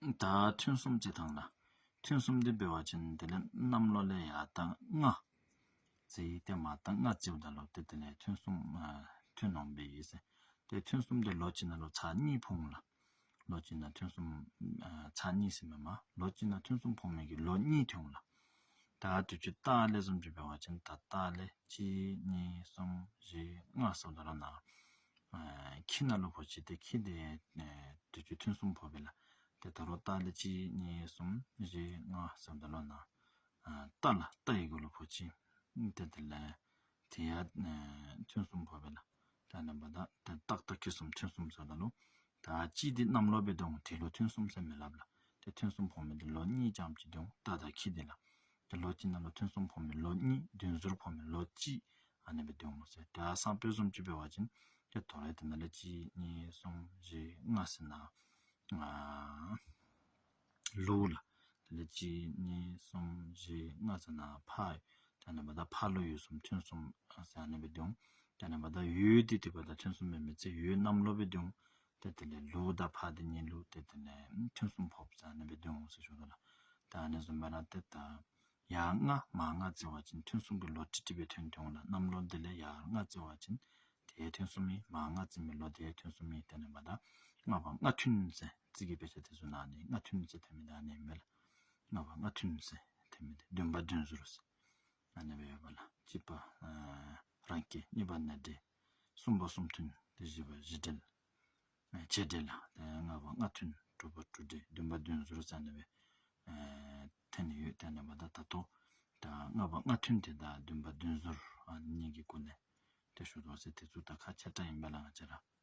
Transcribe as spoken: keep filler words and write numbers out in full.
ད་ཐུན་གསུམ་ཅིག་དང་ལགས། ཐུན་གསུམ་འདི་འབད་བ་ཅིན་དེ་ལས་གནམ་ལོ་ལས་ཡར་ཟླ་ལྔ་བརྩི་ཏེ་མར་ཟླ་ལྔ་བརྩིཝ་ད་ལུ་ཏེ་དེ་ལས་ཐུན་གསུམ་ཨ་ཐུན་གནང་སྦེ་ཡོད་ཟེར། ཏེ་ཐུན་གསུམ་འདི་ལོ་གཅིག་ནང་ལུ་ཚར་གཉིས་ཕོག་འོང་ལགས། ལོ་གཅིག་ནང་ཐུན་གསུམ་ཨ་ཚར་གཉིས་ཟེར་མས་མ། ལོ་གཅིག་ནང་ཐུན་གསུམ་ཕོག་མི་གི་ལོ་གཉིས་ཐོན་འོང་ལགས། ད་དུས་ཅི་སྟག་ལས་བཟུམ་ཅིག་འབད་བ་ཅིན་ད་སྟག་ལས་གཅིག་གཉིས་གསུམ་བཞི་ལྔ་ཟེརཝ་ད་ལུ་ནཱ་ཨ་ཁྱི་ནང་ལུ་ཕོག་ཅི། ཏེ་ཁྱི་འདི་ཨེ་དུས་ཅི་ཐུན་གསུམ་ཕོག་པས་ལགས། ཏེ་ད་རུང་སྟག་ལས་གཅིག་གཉིས་གསུམ་བཞི་ལྔ་ཟེརཝ་ད་ལུ་ནཱ་ཨ་རྟ་ལགས། རྟ་ཡི་གུ་ལུ་ཕོག་ཅི། ཏེ་དེ་ལས་དེ་ཡང་ཨེ་ཐུན་གསུམ་ཕོག་པས་ལགས། ད་ཨ་ནི་འབདཝ་ད་ཏེ་སྟག་རྟ་ཁྱི་གསུམ་ཐུན་གསུམ་ཟེརཝ་ད་ལུ་ད་གཅིག་འདི་གནམ་ལོ་སྦེ་སྡོད་འོང་། དེ་ལུ་ཐུན་གསུམ་ཟེར་མི་སླབ་ལགས། ཏེ་ཐུན་གསུམ་ཕོག་མི་འདི་ལོ་གཉིས་ཙམ་ཅིག་སྡོད་འོང་། སྟག་དང་ཁྱི་འདི་ལགས། ཏེ་ལོ་གཅིག་ནང་ལུ་ཐུན་གསུམ་ཕོག་མི་ལོ་གཉིས། བདུན་ཟུར་ཕོག་མི་ལོ་གཅིག། ཨ་ནི་སྦེ་སྡོད་འོང་ཟེར། ཏེ་ཨ་སང་ཕོད་བཟུམ་ཅིག་འབད་བ་ཅིན་ཏེ་དོ་རུང་དེ་ནང་ལས་གཅིག་གཉིས་གསུམ་བཞི་ལྔ་ཟེར་ནཱ་ཨ་ལུག་ལགས། དེ་ལས་གཅིག་གཉིས་གསུམ་བཞི་ལྔ་ཟེར་ནཱ་ཕག། ད་ཨ་ནི་འབདཝ་ད་ཕག་ལུག་ཡུལ་གསུམ་ཐུན་གསུམ་ཟེར་ཨ་ནི་སྦེ་སྡོད་འོང་། ད་ཨ་ནི་འབདཝ་ད་ཡུལ་འདི་དེ་འབདཝ་ད་ཐུན་གསུམ་མེན་མི་ཚེ་ཡུལ་གནམ་ལོ་སྦེ་སྡོད་འོང་། ཏེ་དེ་ལས་ལུག་དང་ཕག་འདི་གཉིས་ལུ་ཏེ་དེ་ལས་ཐུན་གསུམ་ཕོགཔ་ཟེར་ཨ་ནི་སྦེ་སྡོད་འོང་ཟེར་ཞུ་དོ་ལགས། ད་ཨ་ནི་བཟུམ་སྦེ་ར་ཏེ་ད་ཡར་ལྔ་མར་ལྔ་བརྩི་བ་ཅིན་ཐུན་གསུམ་གྱི་ལོ་ཁྲི་ཁྲི་སྦེ་ཐོན་ཐོན་འོང་ལགས། གནམ་ལོ་འདི་ལས་ཡར་ལྔ་བརྩི་བ་ཅིན་དེ་ཐུན་གསུམ་ཨིན། མར་ལྔ་བརྩི་མི་ལོ་དེ་ཐུན་གསུམ་ཨིན། ཏེ་ཨ་ནི་འབདཝ་ད་ལྔ་བར་ལྔ་ཐུན་ཟེར་རྩིས་ཀྱི་དཔེ་ཆ་དེ་ཚུ་ནང་ཨ་ནི་ལྔ་ཐུན་ཟེར་ཐོན་མི་འདི་ཨ་ནི་ཨིན་པས་ལགས། ལྔ་བར་ལྔ་ཐུན་ཟེར་ཐོན་མི་འདི་བདུན་པ་བདུན་ཟུར་ཟེར་ཨ་ནི་སྦེ་ཡོདཔ་ལགས། གཅིག་པ་ཨ་རང་སྐྱེས། གཉིས་པ་ནད་འདྲེ། གསུམ་པ་གསུམ་ཐུན། ཏེ་བཞི་པ་བཞི་འབྲེལ། ཨེ་བྱེ་བྲལ་ལགས། ཏེ་ལྔ་བར་ལྔ་ཐུན། དྲུག་པ་དྲུག་འབྲེལ། བདུན་པ་བདུན་ཟུར་ཟེར་ཨ་ནི་སྦེ་ཨེ་ཐོན་ནི་ཡོད། ཏེ་ཨ་ནི་འབདཝ་ད་ད་ལྟོ་ད་ལྔ་བར་ལྔ་ཐུན་དེ་དང་བདུན་པ་བདུན་ཟུར་ཨ་ནི་གཉིས་ཀྱི་སྐོར་ལས་ཏེ་ཞུ་དོ་ཟེར། དེ་ཚུ་ད་ཁག་ཆེ་དྲགས་ཨིན་པས་ལགས། ང་བཅས་ར་